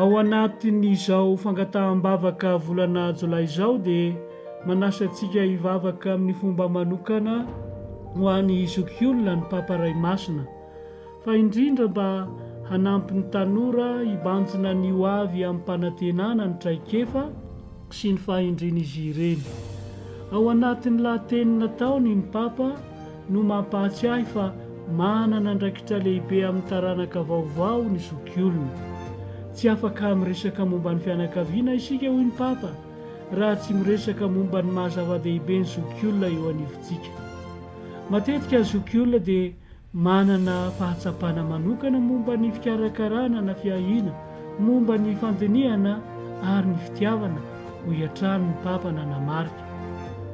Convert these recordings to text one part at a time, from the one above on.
Ao anatin'izao fangataham-bavaka volana jolay izao dia manasa antsika hivavaka amin'ny fomba manokana ho an'ny zokiolona ny Papa Ray Masina, fa indrindra mba hanampy ny tanora hibanjina ny ho avy amim-panantenana ny traikefa sy ny fahendren'izy ireny. Ao anatin'ny lahateny nataony ny Papa no mampahatsiahy fa manana andraikitra lehibe amin'ny taranaka vaovao ny zokiolona. Tsy afaka miresaka momba ny fianakaviana isika, hoy ny Papa, raha tsy miresaka momba ny maha zava-dehibe ny zokiolona eo anivontsika. Matetika ny zokiolona dia manana fahatsapana manokana momba ny fikarakarana na fiahiana, momba ny fandinihana ary ny fitiavana, hoy hatrany ny Papa nanamarika.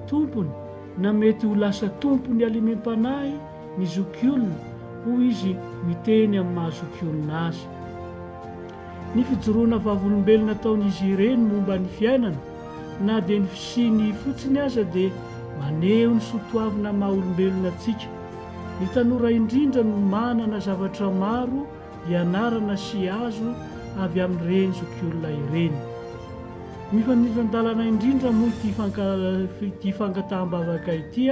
Tompony na mety ho lasa tompon'ny halemem-panahy ny zokiolona, hoy izy miteny amin'ny maha zokiolona azy. Ny fijoroana vavolombelona ataon'izy ireny momba ny fiainana, na dia ny fisiany fotsiny aza dia maneho ny soatoavina maha olombelona antsika. Ny tanora indrindra no manana zavatra maro ianarana sy azo avy amin'ireny zokiolona ireny. Mifanindran-dalana indrindra moa ity ity fangataham-bavaka ity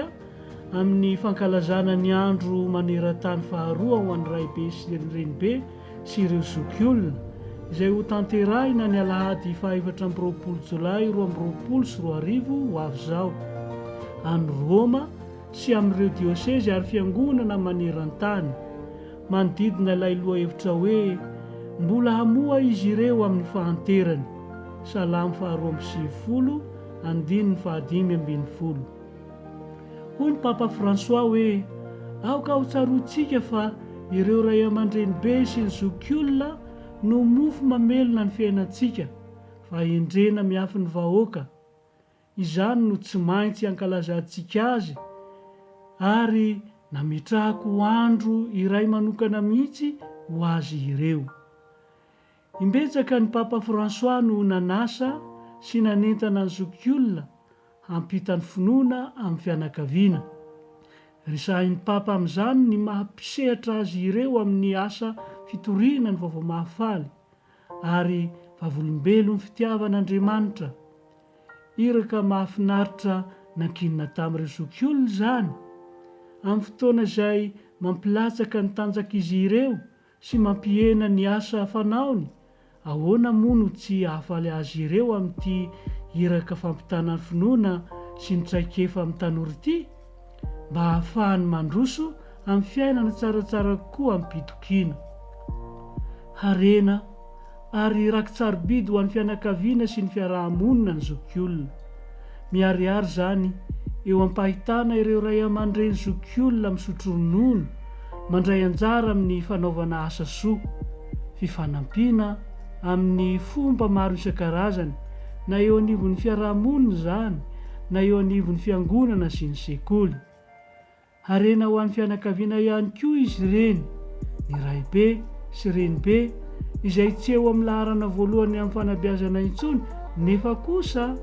amin'ny fankalazana ny andro maneran-tany faharoa ho an'ny raibe sy ny renibe sy ireo zokiolona, izay hotanterahina ny alahady faha-24 jolay 2022 ho avy izao, any Roma sy amin'ireo diosezy ary fiangonana maneran-tany. Manodidina ilay lohahevitra hoe Mbola hamoha izy ireo amin'ny fahanterany, Salamo faharoa amby sivifolo, andininy fahadimy ambin'ny folo. Hoy ny Papa François hoe, Aoka hotsaroantsika fa ireo ray aman-drenibe sy ny zokiolona no mofo mamelona ny fiainantsika, fahendrena miafy ny vahoaka. Izany no tsy maintsy ankalazantsika azy ary nametrahako andro iray manokana mihitsy ho azy ireo. Imbetsaka ny Papa François no nanasa sy nanentana ny zokiolona hampita ny finoana amin'ny fianakaviana. Resahin'ny Papa amin'izany ny maha mpisehatra azy ireo amin'ny asa fitoriana ny Vaovao Mahafaly ary vavolombelon'ny fitiavan'Andriamanitra. Iraka mahafinaritra nankinina tamin'ireo zokiolona izany, amin'ny fotoana izay mampilatsaka ny tanjak'izy ireo sy mampihena ny asa fanaony, ahoana moa no tsy hahafaly azy ireo amin'ity iraka fampitana ny finoana sy ny traikefa amin'ny tanora ity? Mba hahafahany mandroso amin'ny fiainana tsaratsara kokoa amim-pitokiana. Harena ary raki-tsarobidy ho an'ny fianakaviana sy ny fiaraha-monina ny zokiolona. Miharihary izany eo am-pahitana ireo ray aman-dreny zokiolona misotro ronono, mandray anjara amin'ny fanaovana asa soa, fifanampiana amin'ny fomba maro isan-karazany, na eo anivon'ny fiaraha-monina izany na eo anivon'ny fiangonana sy ny sekoly. Harena ho an'ny fianakaviana ihany koa izy ireny, ny raibe sy renibe, izay tsy eo amin'ny laharana voalohany amin'ny fanabeazana intsony nefa kosa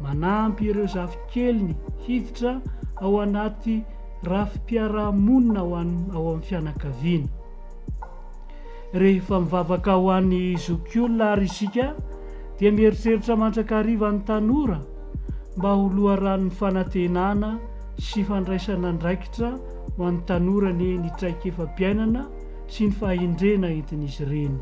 manampy ireo zafikeliny hiditra ao anaty rafi-piarahamonina ao amin'ny fianakaviana. Rehefa mivavaka ho an'ny zokiolona àry isika, dia mieritreritra mandrakariva ny tanora mba ho loharanon'ny fanantenana sy fandraisana andraikitra ho an'ny tanora anie ny traikefam-piainana sy ny fahendrena entin'izy ireny.